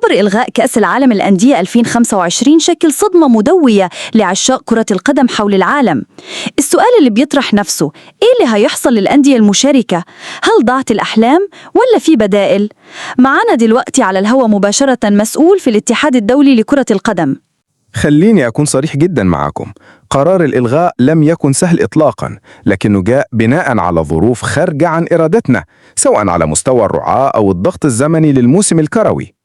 خبر إلغاء كأس العالم للأندية 2025 شكل صدمة مدوية لعشاق كرة القدم حول العالم. السؤال اللي بيطرح نفسه، إيه اللي هيحصل للأندية المشاركة؟ هل ضاعت الأحلام ولا في بدائل؟ معانا دلوقتي على الهوا مباشرة مسؤول في الاتحاد الدولي لكرة القدم. خليني أكون صريح جدا معاكم. قرار الإلغاء لم يكن سهل إطلاقا، لكنه جاء بناء على ظروف خارجة عن إرادتنا، سواء على مستوى الرعاة أو الضغط الزمني للموسم الكروي.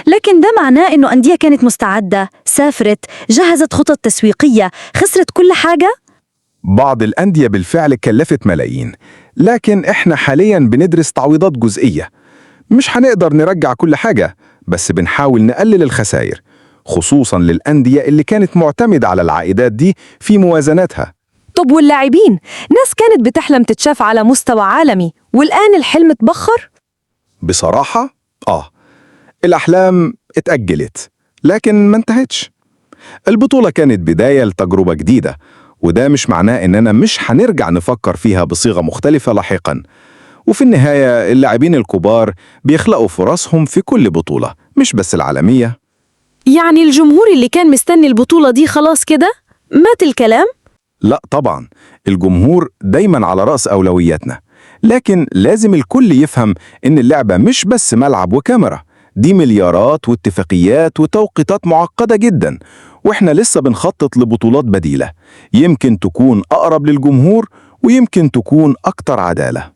لكن ده معناه إنه أندية كانت مستعدة، سافرت، جهزت خطط تسويقية، خسرت كل حاجة؟ بعض الأندية بالفعل كلفت ملايين، لكن إحنا حاليا بندرس تعويضات جزئية. مش هنقدر نرجع كل حاجة، بس بنحاول نقلل الخسائر، خصوصا للأندية اللي كانت معتمدة على العائدات دي في موازناتها. طب واللاعبين؟ ناس كانت بتحلم تتشاف على مستوى عالمي، والآن الحلم اتبخر؟ بصراحة الأحلام اتأجلت، لكن ما انتهتش. البطولة كانت بداية لتجربة جديدة، وده مش معناه إننا مش هنرجع نفكر فيها بصيغة مختلفة لاحقا. وفي النهاية اللاعبين الكبار بيخلقوا فرصهم في كل بطولة، مش بس العالمية. يعني الجمهور اللي كان مستني البطولة دي خلاص كده؟ مات الكلام؟ لا طبعا، الجمهور دايما على رأس أولوياتنا، لكن لازم الكل يفهم إن اللعبة مش بس ملعب وكاميرا، دي مليارات واتفاقيات وتوقيتات معقدة جدا، وإحنا لسه بنخطط لبطولات بديلة يمكن تكون أقرب للجمهور ويمكن تكون أكتر عدالة.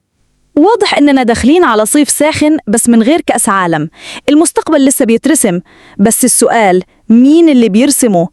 واضح إننا داخلين على صيف ساخن بس من غير كأس عالم. المستقبل لسه بيترسم، بس السؤال مين اللي بيرسمه؟